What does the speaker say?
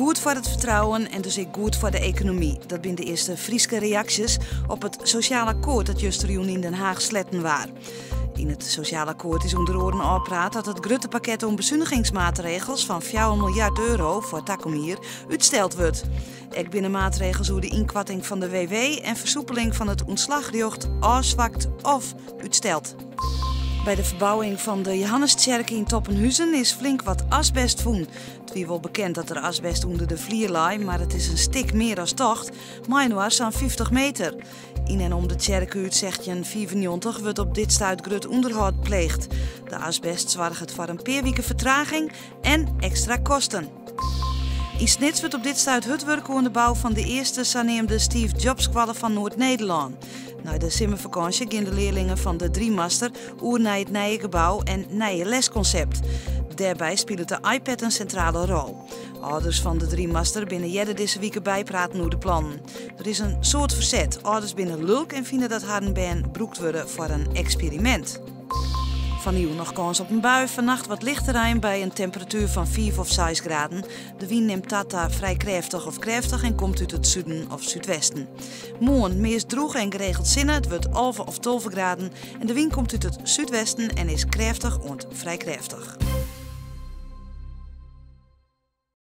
Goed foar it fertrouwen en dus ek goed foar de ekonomy. Dat binne de earste Fryske reaksjes op it sosjaal akkoart dat justerjûn yn Den Haach sletten waard. Yn it sosjaal akkoart is ûnder oaren ôfpraat dat it grutte pakket oan besunigingsmaatregels fan 4 miljard euro foar takom jier útsteld wurdt. Ek binne maatregels oer de ynkoarting fan de WW en fersoepeling fan it ûntslachrjocht ôfswakt of útsteld. By de ferbouwing fan de Johannestsjerke yn Toppenhuzen is flink wat asbest fûn. It wie wol bekend dat der asbest ûnder de flier lei, mar it is in stik mear as tocht, mei-inoar sa'n 50 meter. Yn en om de tsjerke út 1695 wurdt op dit stuit grut ûnderhâld pleegd. De asbest soarget foar in pear wike fertraging en ekstra kosten. Yn Snits wurdt op dit stuit hurd wurke oan de bou fan de earste saneamde Steve Jobs-skoalle fan Noard-Nederlân. Nei de simmerfakânsje gean de learlingen fan de Driemaster oer nei it nije gebou en nije leskonsept. Dêrby spilet de iPad in sintrale rol. Alders fan de Driemaster binne earder dizze wike bypraten oer de plannen. Der is in soad ferset. Alders binne lulk en fine dat harren bern brûkt wurde foar in eksperimint. Fan 'e jûn noch kâns op in bui. Fannacht wat lichte rein by in temperatuer fan 5 of 6 graden. De wyn nimt ta ta frij krêftich of krêftich en komt út it suden of súdwesten. Moarn meast drûch en geregeld sinne. It wurdt 11 of 12 graden en de wyn komt út it súdwesten en is krêftich oant frij krêftich.